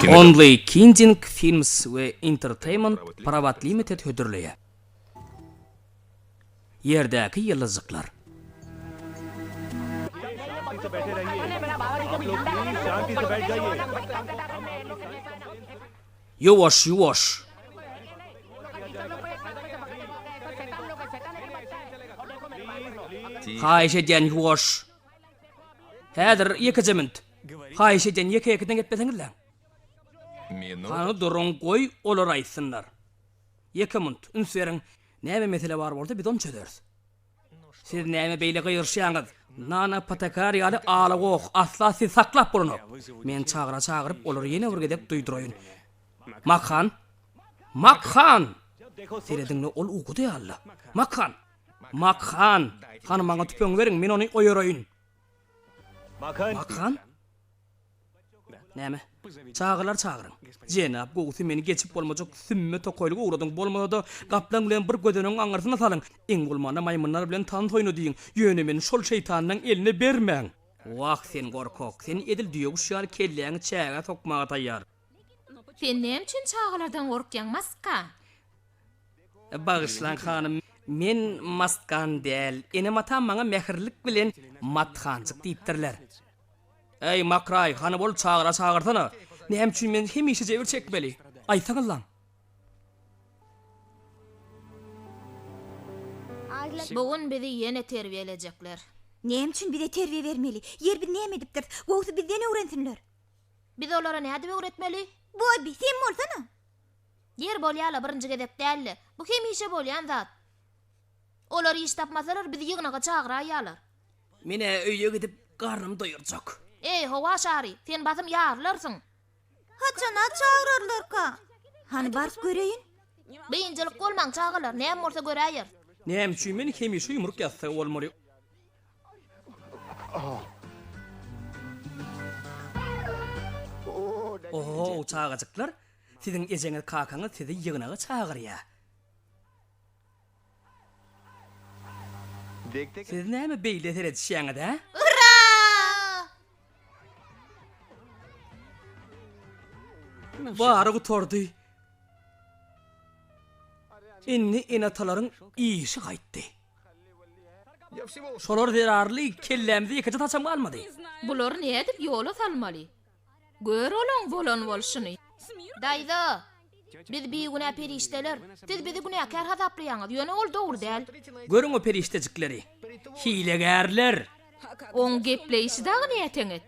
Only Kinding Films we Entertainment Private Limited hödürleýär. Ýerdäki ýyldyzjyklar. Ýuwaş, ýuwaş. Haýyş edýän ýuwaş. Häzir ýekeje münt. Haýyş edýän ýeke-ýekeden gepleseňizläň. Hany duruň goý olar aýtsynlar. Ýeke munt, üns beriň, näme mesele bar bolsa biz ony çözeris. Siz näme beýle gygyryşýaňyz? Nana Patekar ýaly ala goh asla sizi saklap bolanok. Men çagyra çagyryp olary ýene bir gezek duýduraýyn. Makhan! Makhan! Serediň-le ol ukuda ýaly-la. Makhan! Makhan! Hany maňa tüpeňi beriň, men ony oýaraýyn. Makhan? Näme? Çagalary çagyryň. Jenap, gowusy meni geçip bolmajak sümme tokaýlyga ugradyň, bolmasa-da gaplaň bilen bir gözenegiň aňyrsyna salyň. Iň bolmanda maýmynlar bilen tans oýna diýiň. Ýöne meni şol şeýtanlaň eline bermäň. Wah, sen gorkak, sen edil düýeguş ýaly kelläňi çägä sokmaga taýýar. Sen näme üçin çagalardan gorkýaň, Maska? Bagyşlaň, hanym, men Mastkan däl, enem-atam maňa mähirlilik bilen Mathanjyk diýipdirler. Äý, Makraý, hany bol, çagyra çagyrsana. Näme üçin men hemişe jebir çekmeli? Aýtsaňyzlaň. Bu gün bizi ýene terbiýelejekler. Näme üçin bize terbiýe bermeli? Ýer biz näme edipdiris? Gowusy bizden öwrensinler. Biz olara nädip öwretmeli? Bobbi, sen bolsana. Ýer bolýa-la, birinji gezek däl-de. Bu hemişe bolýan zat. Olar iş tapmasalar, bizi ýygnaga çagyraýýarlar. Men-ä öýe gidip garnymy doýurjak. Eý, howa şary, sen basym ýarylarsyň. Haçan-a çagyrarlarka? Hany baryp göreýin. Biynjalyk bolmaň, çagalar, näme bolsa göräýeris. Näme üçin men hemişe ýumruk ýassygy bolmaly? Ohow, çagajyklar, siziň ejeňiz kakaňyz sizi ýygnaga çagyrýar. Siz näme beýle seredişýäňiz, hä? Ura! Bary gutardy. Indi ene-atalaryň işi gaýtdy. Şolar zerarly kellämizde ýekeje saçam galmady. Bulary nädip ýola salmaly? Gör olaň bolan bolşuny. Daýza! Biz bigünä perişdeler. Siz bizi günäkär hasaplaýaňyz, ýöne ol dogry däl. Görüň o perişdejikleri. Hilegärler! Oň gepleýşi dagy näteňet.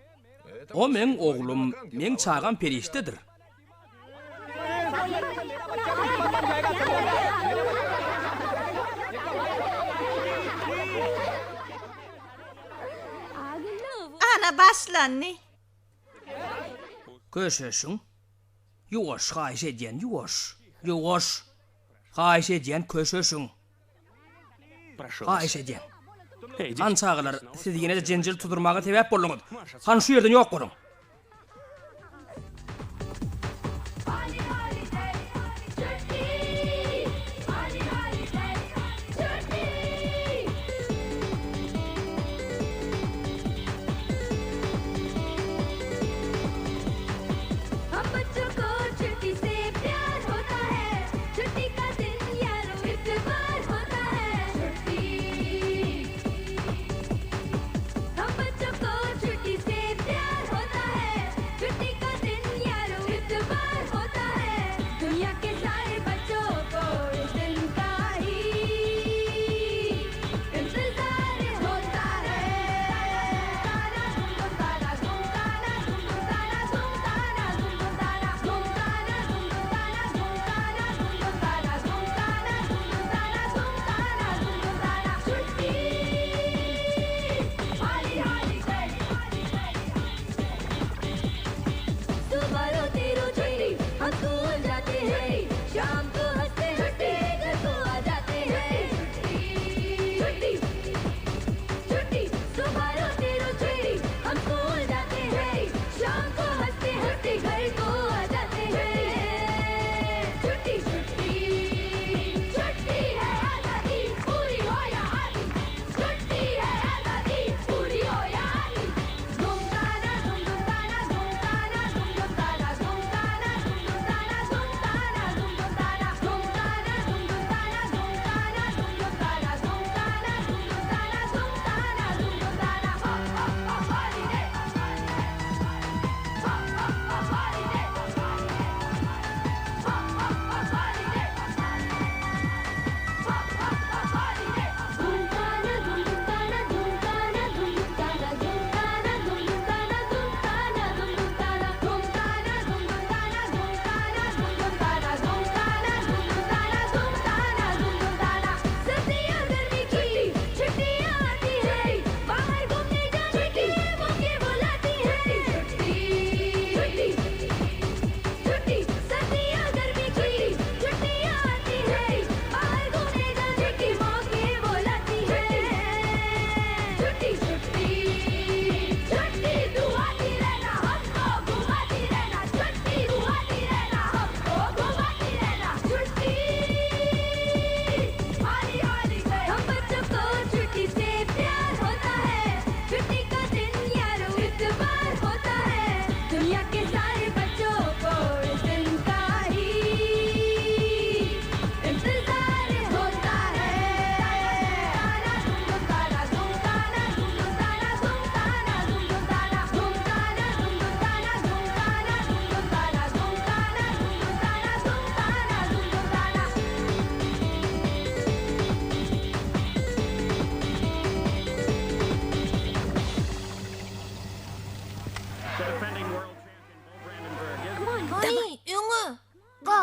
O meň oglum, meň çagam perişdedir. Ana başlandy. Köşeşiň. Ýuwaş, haýyş edýän, ýuwaş. Ýuwaş. Haýyş edýän, köşeşiň. Haýyş edýän. Hany çagalar, siz ýene-de jenjel tuzurmaga sebäp bolduňyz. Hany şu ýerden ýok boluň.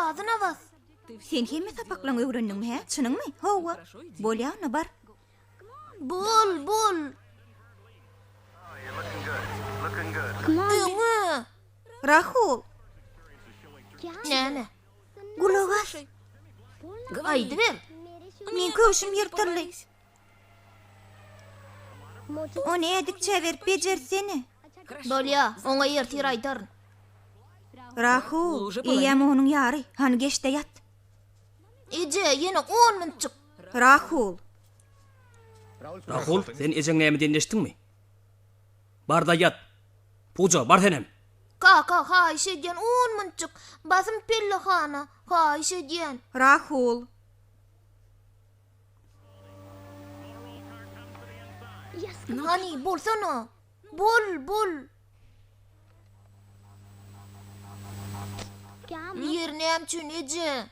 Gazyna bas. Sen hemme sapaklaňy öwrendiňmi, hä? Çynyňmy? Hawa. Bolýa onda, bar. Bol, bol. Öňe. Rahul! Näme? Gulak as. Aýdyber. Meň köwşüm ýyrtyldy. Ony ädikçä berip bejersene. Bolýa, oňa ertir aýdaryn. Rahul, eýýäm onuň ýary. Hany geç-de ýat. Eje, ýene on minutjyk. Rahul! Rahul, sen ejeň näme diýenini eşitdiňmi? Bar-da ýat. Puja, bar senem. Kaka, haýyş edýän, on minutjyk. Basym pellehana, haýyş edýän. Rahul! Hany, bolsana. Bol, bol. Ýeri näme üçin, eje?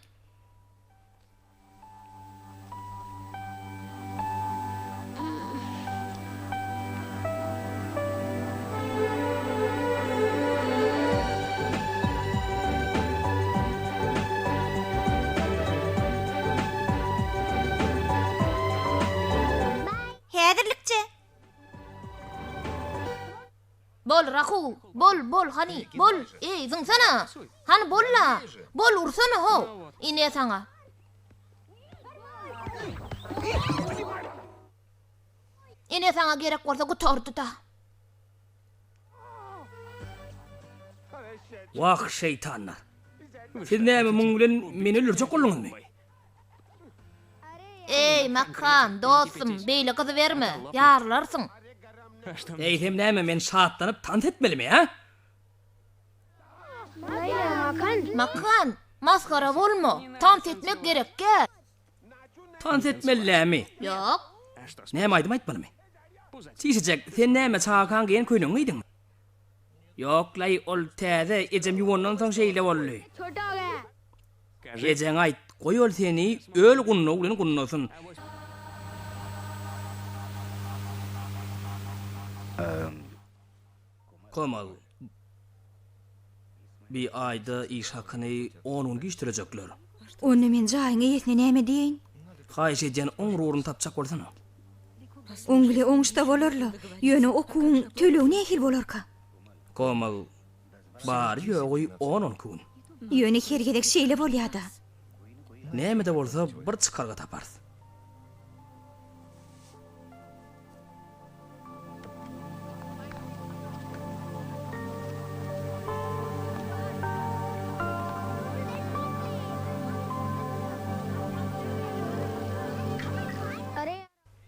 Häzirlikçe. Bol, Rahul, bol, bol, hany, bol, eý, zyňsana! Hany, bol-la! Bol, ursana, how! Ine saňa! Ine saňa gerek bolsa gutardy-da. Wah, şeýtanlar! Siz näme muň bilen meni öldürjek bolduňyzmy? Eý, Makhan, dostum, beýle gyzyberme, ýarylarsyň. Eýsem näme, men şatlanyp tans etmelimi, hä? Makhan, masgara bolma, tans etmek gerekgä. Tans etmeli dämi? Ýok. Näme aýdym aýtmalymy? Çişijek, sen näme çagakaň geýen köýnegiňi geýdiňmi? Ýok-laý, ol täze, ejem ýuwandan soň şeýle boldy. Ejeňe aýt, goý ol seni öl gundagy bilen gundasyn. Komal, bi aýda iş hakyny on gün giç tölejekler. Onda men jaýyň eýesine näme diýeýin? Haýyş edýän, oň ruruny tapjak bolsana. Oň bile oňuşsa bolar-la, ýöne okuwyň tölegi nähili bolarka? Komal, Bary-ýogy on-on iki gün. Ýöne her gezek şeýle bolýa-da. Näme-de bolsa bir çykalga taparys.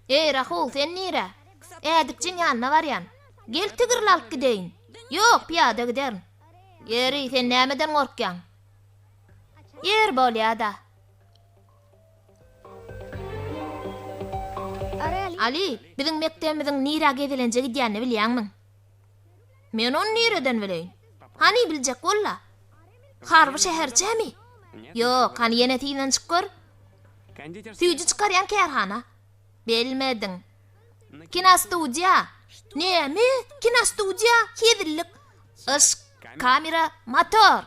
Eý, Rahul, sen nirä? Ädikjiň ýanyna barýan. Gel tigirli alyp gideýin. Ýok, pyýada giderin. Ýeri, sen nämeden gorkýaň? Ýer bolýa-da. Ali, biziň mekdebimiziň nirä gezelenje gidýänini bilýäňmiň? Men ony nireden bileýin? Hany, biljek bol-la. Harby şäherçemi? Ýok, hany ýene synanyşyp gör. Süýji çykarýan kärhana. Bilmediň. Kinostudiýa. Näme? Kinostudiýa? Hezillik. Yşk, kamera, motor.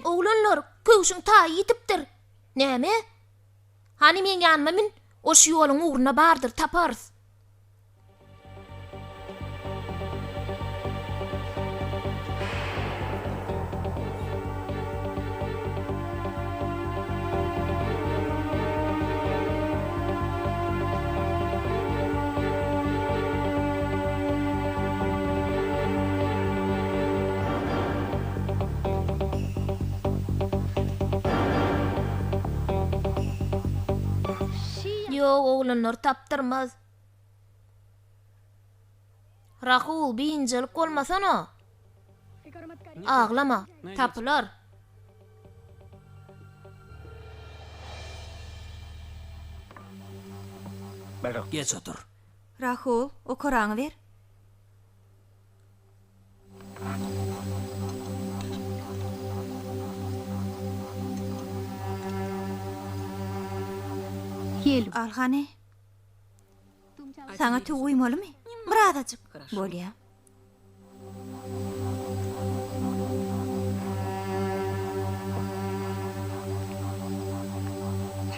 Oglanlar, köwşüň taýy ýitipdir. Näme? Hany meň ýanyma mün, o şu ýoluň ugrunda bardyr, taparys. Ýok, oglanlar tapdyrmaz. Rahul, biynjalyk bolmasana. Aglama, tapylar. Geç otur. Rahul, okaraňy ber. Al hany. Saňa tüwi guýmalymy? Birazajyk. Bolýa.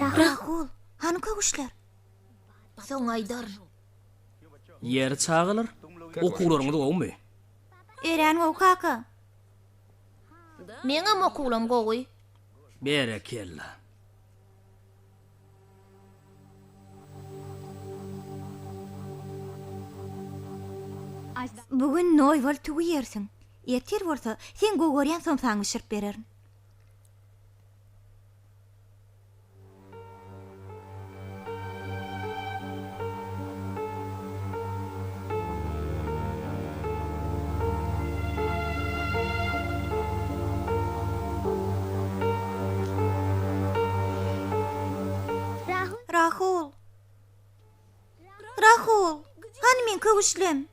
Rahul, hany köwüşler? Soň aýdaryn. Ýeri çagalar, okuwlaryňyz gowumy? Örän gowy kaka. Meňem okuwlam gowy. Berekella. Bu gün noýbaly tüwi iýersiň. Ertir bolsa, seň gowy görýän somsaňy bişirip bererin. Rahul! Rahul! Hany meň köwüşlem?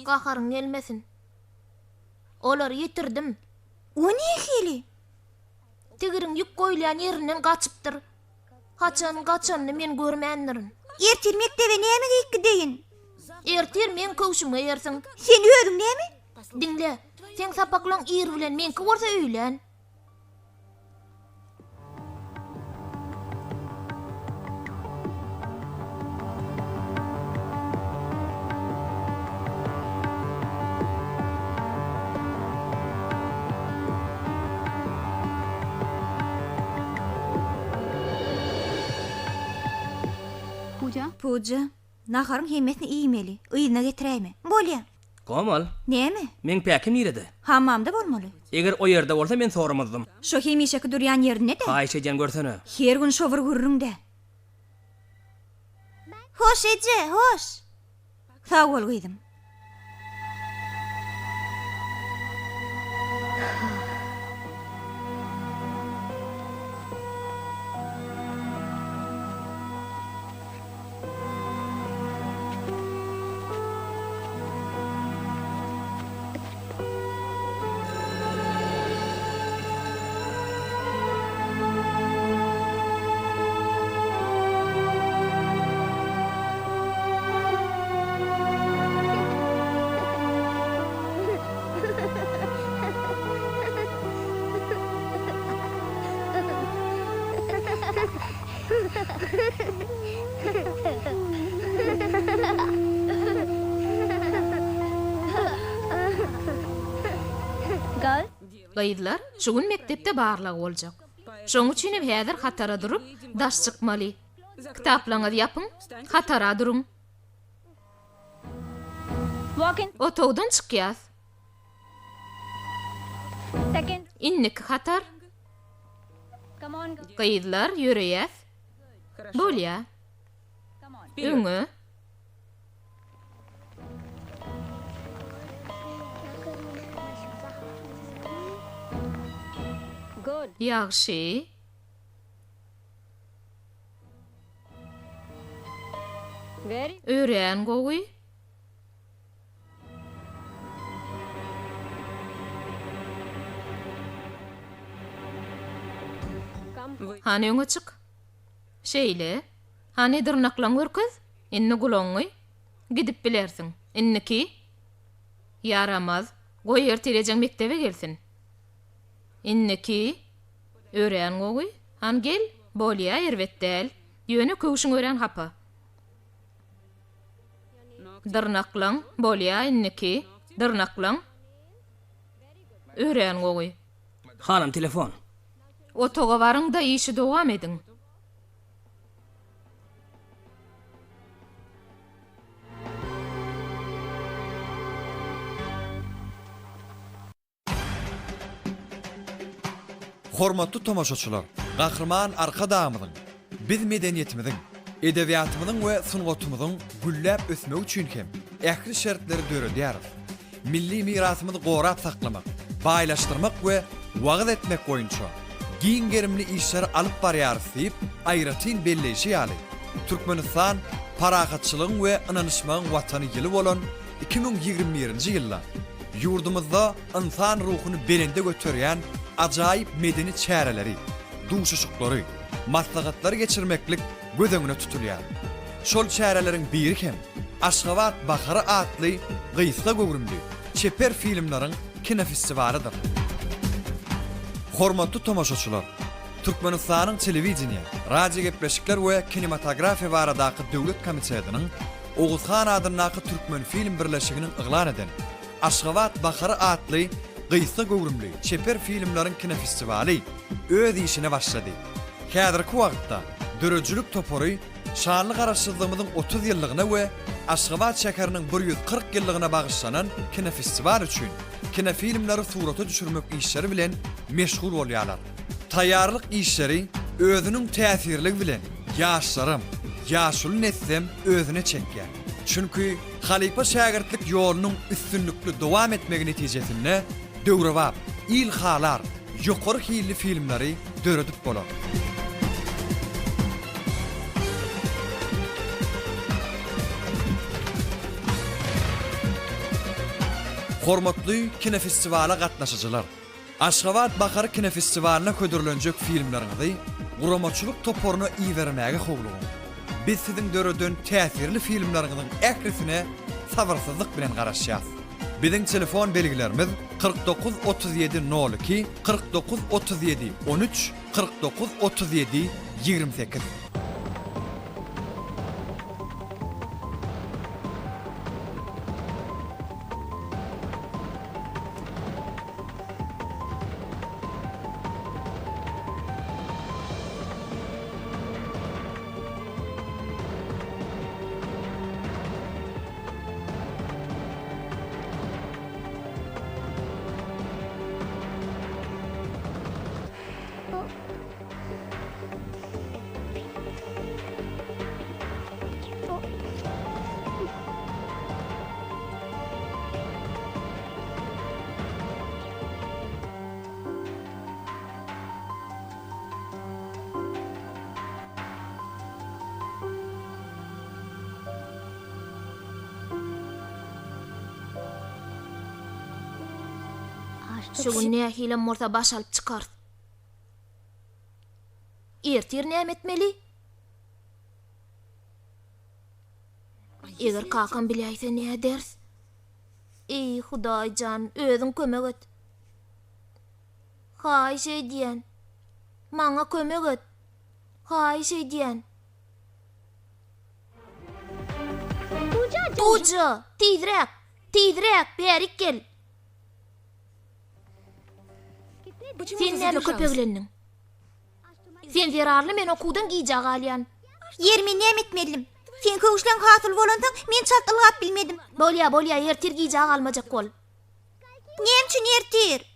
Gaharyň gelmesin. Olary ýitirdim. O nähili? Tigiriň ýük goýulýan ýerinden gaçypdyr. Haçan gaçanyny men görmändirin. Ertir mekdebe näme geýip gideýin? Ertir meň köwşümi geýersiň. Sen özüň näme? Diňle, seň sapaklaň ir bilen, meňki bolsa öýlän. Puja, naharyň hemmesini iýmeli, yzyna getiräýme. Bolýa. Komal. Näme? Meň päkim nirede? Hammamda bolmaly. Eger o ýerde bolsa men soramazdym. Şo hemişeki durýan ýerinde-dä. Haýyş edýän görsene. Her gün şo bir gürrüň-dä. Hoş eje, hoş. Sag bol gyzym. Gyzlar, şu gün mekdepde barlag boljak. Şoň üçinem häzir hatara durup, daş çykmaly. Kitaplaryňyzy ýapyň, hatara duruň. Otagdan çykýas. Indiki hatar. Gyzlar, ýöreýäs. Bolýa. Öňe. Ýagşy. Örän gowy. Hany öňe çyk. Şeýle. Hany dyrnaklaňy görkez. Indi gulagyňy. Gidip bilersiň. Indiki. Ýaramaz. Goý ertir ejeň mekdebe gelsin. Indiki. Örän gowy. Hany gel. Bolýa, erbet däl. Ýöne köwşüň örän hapa. Dyrnaklaň. Bolýa, indiki. Dyrnaklaň. Örän gowy. Hanym telefon. Otaga baryň-da işi dowam ediň. Hormatly tomaşaçylar, Gahryman Arkadagymyzyň Biz medeniýetimiziň, edebiýatymyzyň we sungatymyzyň gülläp ösmegi üçin hem ähli şertleri döredýäris. Milli mirasymyzy gorap saklamak, baýlaşdyrmak we wagyz etmek boýunça giň gerimli işleri alyp barýarys diýip aýratyn belleýşi ýaly, Türkmenistan parahatçylygyň we ynanyşmagyň Watany ýyly bolan 2021-nji ýylda ýurdumyzda ynsan ruhuny belende göterýän. ajaýyp medeni çäreleri, duşuşyklary, maslahatlary geçirmeklik göz öňüne tutulýar. Şol çäreleriň biri hem Aşgabat bahary atly gysga göwrümli çeper filmleriň kinofestiwalydyr. Hormatly tomaşaçylar! Türkmenistanyň Telewideniýe, radiogepleşikler we kinematografiýa baradaky döwlet komitetiniň Oguz han adyndaky Türkmenfilm birleşiginiň yglan eden Aşgabat bahary atly gysga göwrümli çeper filmleriň kinofestiwaly öz işine başlady. Häzirki wagtda döredijilik topary şanly Garaşsyzlygymyzyň 30 ýyllygyna we Aşgabat şäheriniň 140 ýyllygyna bagyşlanan kinofestiwal üçin kinofilmleri surata düşürmek işleri bilen meşgul bolýarlar. Taýýarlyk işleri özüniň täsirligi bilen ýaşlaram, ýaşuly neslem özüne çekýär. Çünki halypa-şägirtlik ýolunyň üstünlikli dowam etmegi netijesinde döwrebap, il halar, ýokary hilli filmleri döredip bolar. Hormatly kinofestiwala gatnaşyjylar! Aşgabat bahary kinofestiwalyna hödürlenjek filmleriňizi guramaçylyk toparyna ibermäge howlugyň. Biz siziň döreden täsirli filmleriňiziň ählisine sabyrsyzlyk bilen garaşýas. Biziň telefon belgilerimiz, 49 37 02, 49 37 13, 49 37 28. Şu gün nähilem bolsa baş alyp çykarys. Ertir näme etmeli? Eger kakam biläýse näderis? Eý, Hudaý jan, özüň kömek et. Haýyş edýän. Maňa kömek et. Haýyş edýän. Puja, tizräk, tizräk, bärik gel. Sen näme köpeglendiň? Sen zerarly men okuwdan gijä galýan. Ýeri men näme etmelidim? Seň köwüşleň hasyl bolansoň, men çalt ylgap bilmedim. Bolýa, bolýa, ertir gijä galmajak bol. Näme üçin ertir?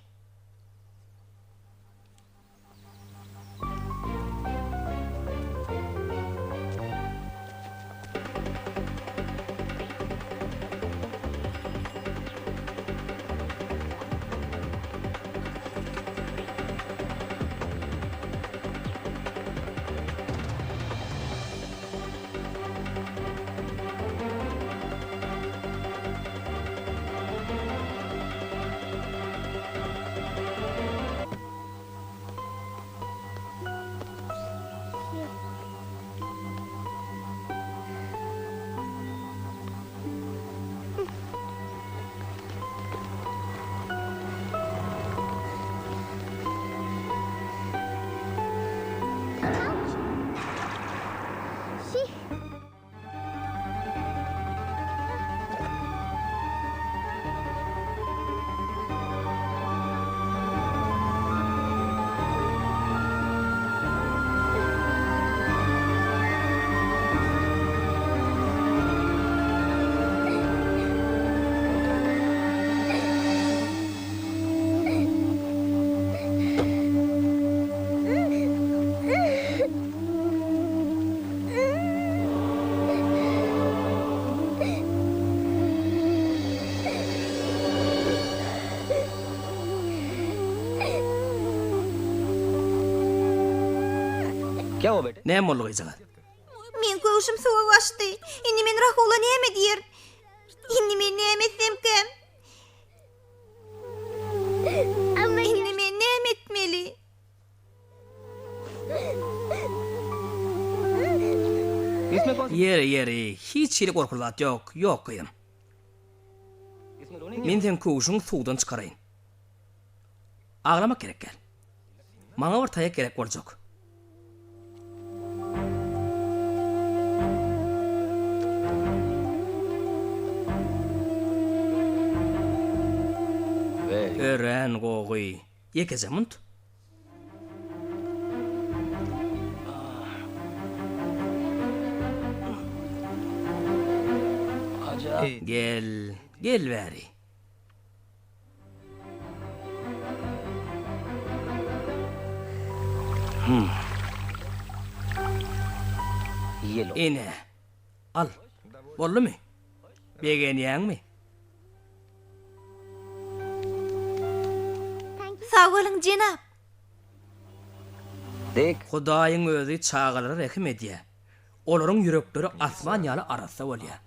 Näme boldy gyzjagaz? Meň köwşüm suwa gaçdy. Indi men Rahula näme diýerin? Indi men näme etsemkäm? Indi men näme etmeli? etmeli? Ýeri, ýeri, hiç hili gorkuly zat ýok, ýok gyzym. Men seň köwşüňi suwdan çykaraýyn. Aglamak gerek däl. Maňa bir taýak gerek boljak. Örän gowy. Ýekeje munt. Gel, gel bäri. Ine, al. Boldumy? Begenýäňmi? Sag boluň, jenap. Hudaýyň özi çagalara rehim edýär. Olaryň ýürekleri asman ýaly arassa bolýar.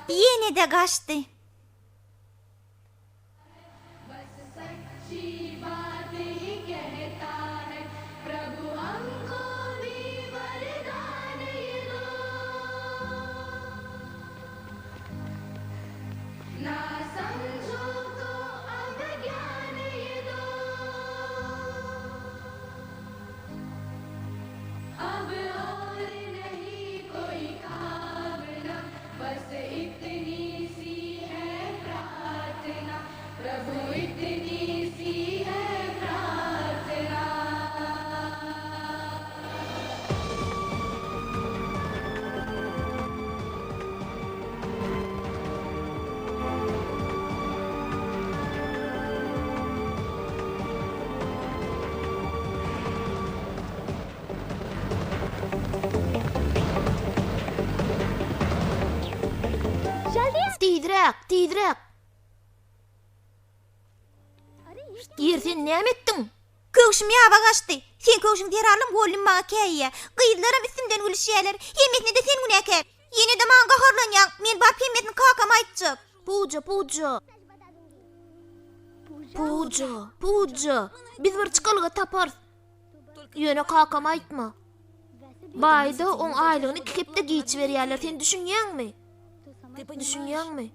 Ýene-de gaçdy. Tizräk, tizräk! Ýer sen näme etdiň? Köwşüm ýaba gaçdy. Seň köwşüň zerarly mugallym maňa käýýä. Gyzlaram üstümden gülüşýäler. Hemmesine-de sen günäkär. Ýene-de maňa gaharlanýaň. Men baryp hemmesini kakama aýtjak. Puja, Puja. Puja, Puja. Biz bir çykalga taparys. Ýöne kakama aýtma. Baýda oň aýlygyny iki hepde giç berýärler. Sen düşünýäňmi? Düşünýäňmi?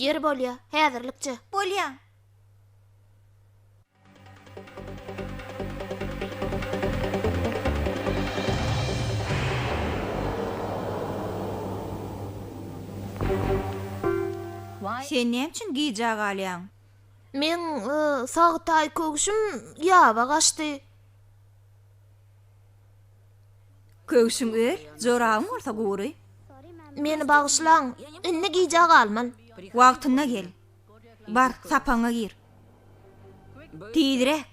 Ýeri bolýa, häzirlikçe. Bolýa. Sen näme üçin gijä galýaň? Meň sag taý köwşüm ýaba gaçdy. Köwşüň öl, jorabyň bolsa gury. Meni bagyşlaň, indi gijä galman. Wagtynda gel. Bar, sapagyňa gir. Tizräk!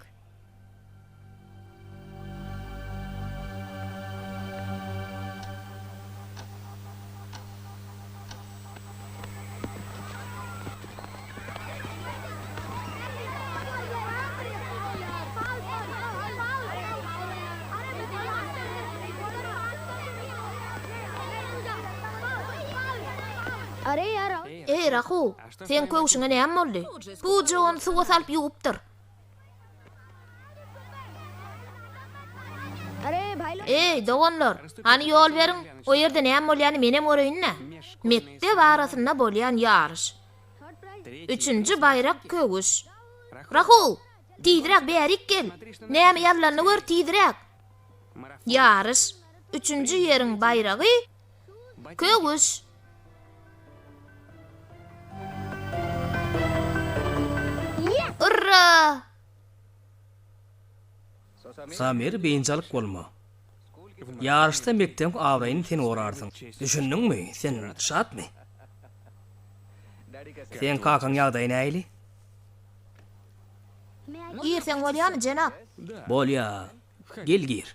Eý, Rahu, seň köwşüňe näme boldy? Puja ony suwa salyp ýuwupdyr. Eý, doganlar, hany ýol beriň, o ýerde näme bolýany menem göreýin-dä. Mekdep arasynda bolýan ýaryş. Üçünji baýrak köwüş. Rahul, tizräk bärik gel. Näme ýazylanyny gör, tizräk. Ýaryş. Üçünji ýeriň baýragy köwüş. Urra! Samir biynjalyk bolma. Ýaryşda mekdebiň abraýyny sen gorarsyň. Düşündiňmi? Sen şatmy? Seň kakaň ýagdaýy nähili? Girseň bolýamy, jenap? Bolýa. Gel gir.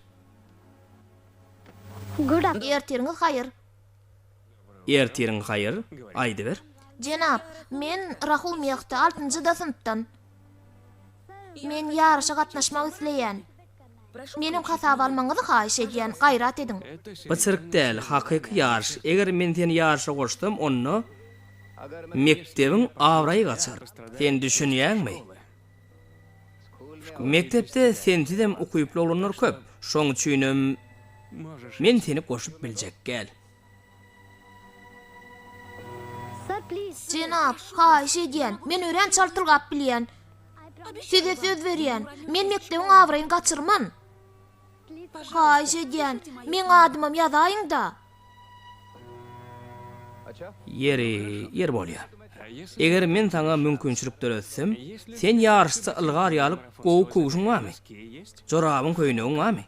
Ertiriňiz haýyr. Ertiriň haýyr, aýdyber. Jenap, men Rahul Mehta, altynjy-da synpdan. Men ýaryşa gatnaşmak isleýän. Meniň hasaba almagyňyzy haýyş edýän, gaýrat ediň. Bu sirk däl, hakyky ýaryş. Eger men seni ýaryşa goşsam, onda mekdebiň abraýy gaçar. Sen düşünýäňmi? Mekdepde sensizem ukyply oglanlar köp, şoň üçinem men seni goşup biljek gäl. Jenap, haýyş edýän, men örän çalt ylgap bilýän. Size söz berýän, men mekdebiň abraýyny gaçyrman. Haýyş edýän, meň adymam ýazaýyň-da. Ýeri, ýeri bolýa. Eger men saňa mümkinçilik döretsem, sen ýaryşda ylgar ýaly gowy köwşüň barmy? Jorabyň, köýnegiň barmy?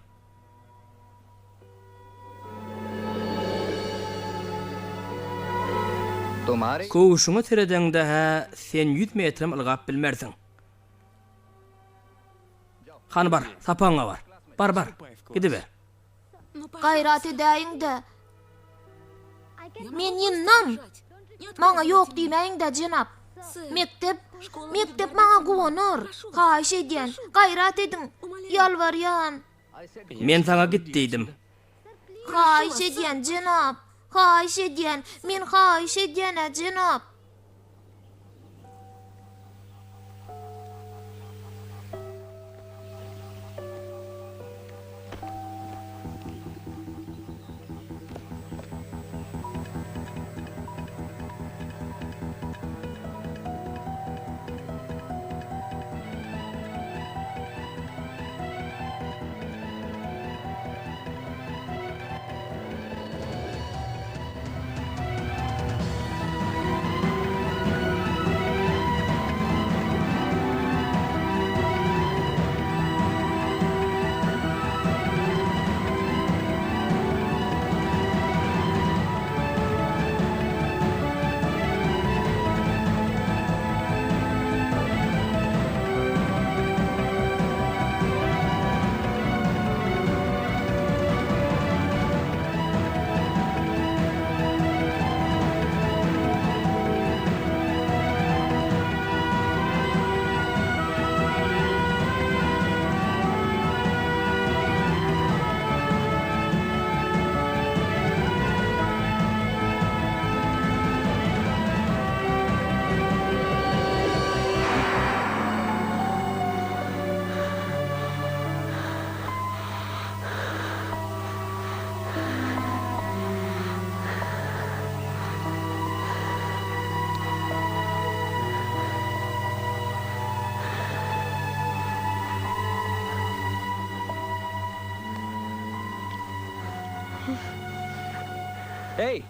Köwşüňe seredeňde-hä sen ýüz metrem ylgap bilmersiň. Hany bar, sapagyňa bar. Bar, bar, gidiber. Gaýrat edäýiň-dä. Men ýyndam. Maňa ýok diýmäýiň-dä, jenap. Mekdep, mekdep maňa guwanar. Haýyş edýän, gaýrat ediň. Ýalbarýan. Men saňa git diýdim. Haýyş edýän, jenap! Haýyş edýän, men haýyş edýän-ä, jenap!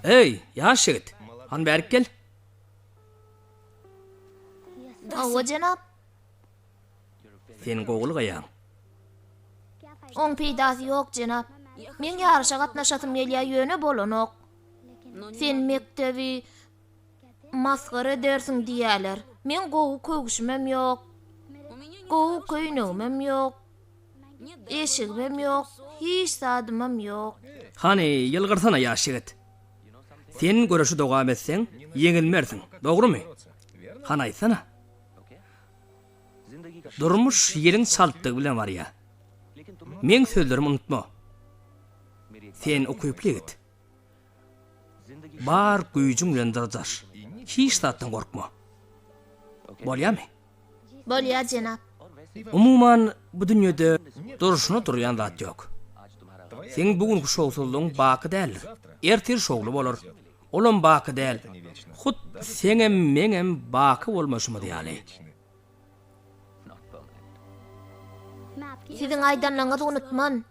Eý, ýaş ýigit, hany bärik gel. Hawa, jenap. Sen gowy ylgaýaň. Oň peýdasy ýok, jenap. Meň ýaryşa gatnaşasym gelýär, ýöne bolanok. Sen mekdebi masgara edersiň diýýärler. Meň gowy köwşümem ýok. Gowy köýnegimem ýok. Eşigimem ýok, hiç zadymam ýok. Hany, ýylgyrsana, ýaş ýigit. Sen göreşi dowam etseň, ýeňilmersiň, dogrumy? Hany aýtsana. Durmuş ýeliň çaltlygy bilen barýar. Meň sözlerimi unutma. Sen ukyply ýigit. Bar güýjüň bilen dyrjaş. Hiç zatdan gorkma. Bolýamy? Bolýar, jenap. Umuman, bu dünýede durşuna durýan zat ýok. Seň bu günki şowsuzlygyň baky däldir. Ertir şowly bolar. Olam baky däl. Hut seňem, meňem baky bolmaşymyz ýaly. Siziň aýdanlaryňyzy unutman.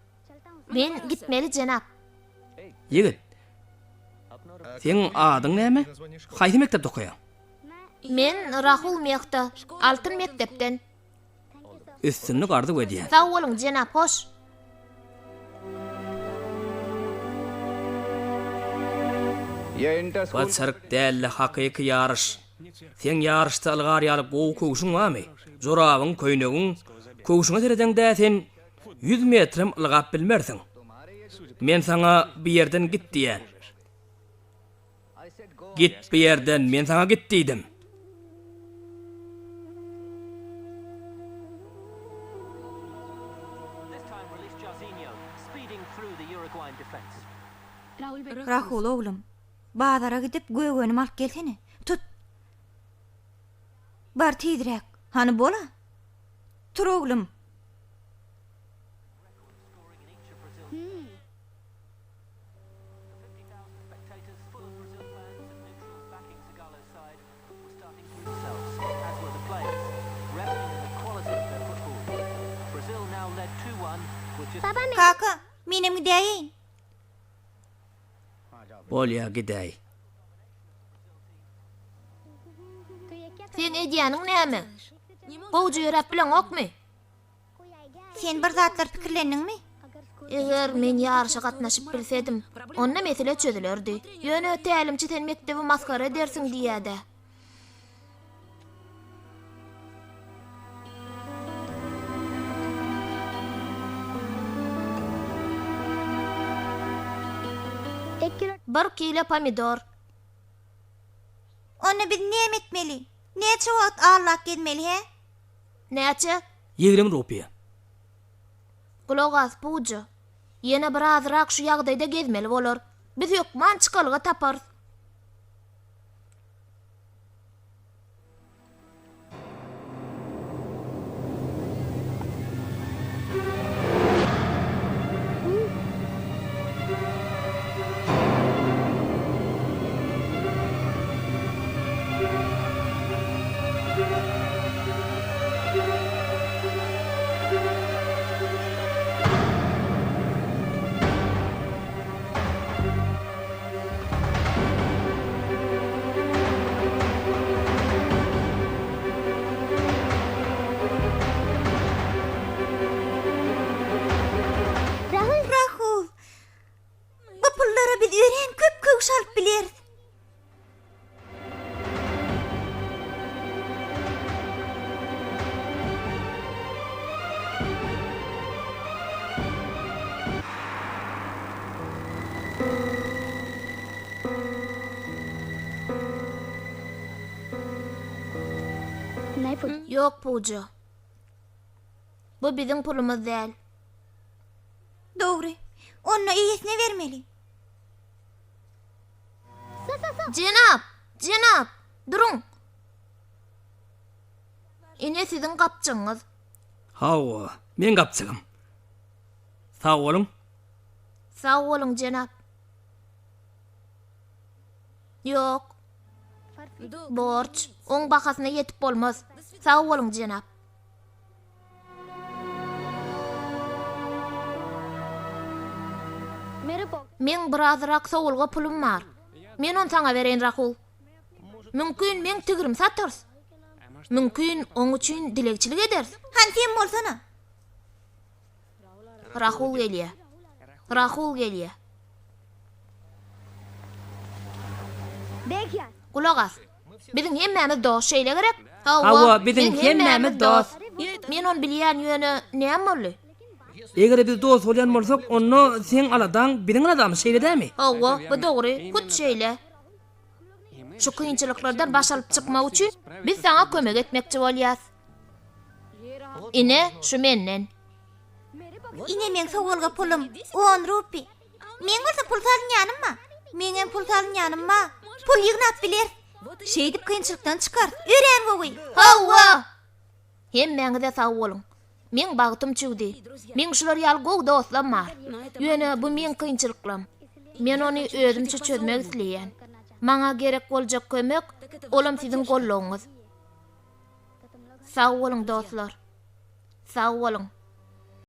Men gitmeli, jenap. Ýigit, seň adyň näme? Haýsy mekdepde okaýaň? Men Rahul Mehta, Altyn mekdepden. Üstünlik arzuw edýän. Sag boluň, jenap, hoş. Bu sirk däl-de hakyky ýaryş. Seň ýaryşda ylgar ýaly gowy köwşüň barmy? Jorabyň, köýnegiň? Köwşüňe seredeň-dä sen ýüz metrem ylgap bilmersiň. Men saňa bu ýerden git diýýän. Git bu ýerden, men saňa git diýdim. Rahul oglum, bazara gidip gök önüm alyp gelsene. Tut. Bar tizräk. Hany bol-a. Tur oglum. Kaka, menem gidäýeýin. Bolýa, gidäý. Seň edýäniň näme? Gowja ýöräp bileňokmy? Sen bir zatlar pikirlendiňmi? Eger men ýaryşa gatnaşyp bilsedim, onda mesele çözülerdi. Ýöne tälimçi sen mekdebi masgara edersiň diýýä-dä. Bir kilo pomidor. Onda biz näme etmeli? Näçe wagt allap gezmeli, hä? Näçe? 20 rupiýa. Gulak as, Puja. Ýene birazrak şu ýagdaýda gezmeli bolar. Biz hökman çykalga taparys. Rahul, bu pullara biz örän köp köwüş alyp bileris. Ýok, Puja. Bu biziň pulumyz däl. Dogry. Onda eýesine bermeli. Jenap! Jenap! Duruň! Ine siziň gapjygyňyz. Hawa, meň gapjygym. Sag boluň. Sag boluň, jenap. Ýok. Borç. Oň bahasyna ýetip bolmaz. Sag boluň, jenap. Meň birazrak sowulga pulum bar. Men ony saňa bereýin, Rahul. Mümkin, meň tigrimi satarys. Mümkin, oň üçin dilegçilik ederis. Hany sen bolsana. Rahul gelýär. Rahul gelýär. Gulak as. Biziň hemmämiz dost, şeýle gerek? Hawa, biziň hemmämiz dost. Men ony bilýän, ýöne näme boldy? Eger biz dost bolýan bolsak, onda seň aladaň biziň aladamyz, şeýle dälmi? Hawa, bu dogry, hut şeýle. Şu kynçylyklardan baş alyp çykmak üçin biz saňa kömek etmekçi bolýas. Ine, şu menden. Ine meň sowalga pulum, on rupi. Meň bolsa pul salynýanym bar. Meňem pul salynýanym bar. Pul ýygnap bileris. Şeýdip kynçylykdan çykarys. Örän gowy. Hawa! Hemmäňize sag boluň. Meň bagtym çüwdi. Meň şular ýaly gowy dostlam bar. Ýöne bu meň kynçylyklam. Men ony özümçe çözmek isleýän. Maňa gerek boljak kömek, olam siziň goldawyňyz. Sag boluň dostlar. Sag boluň.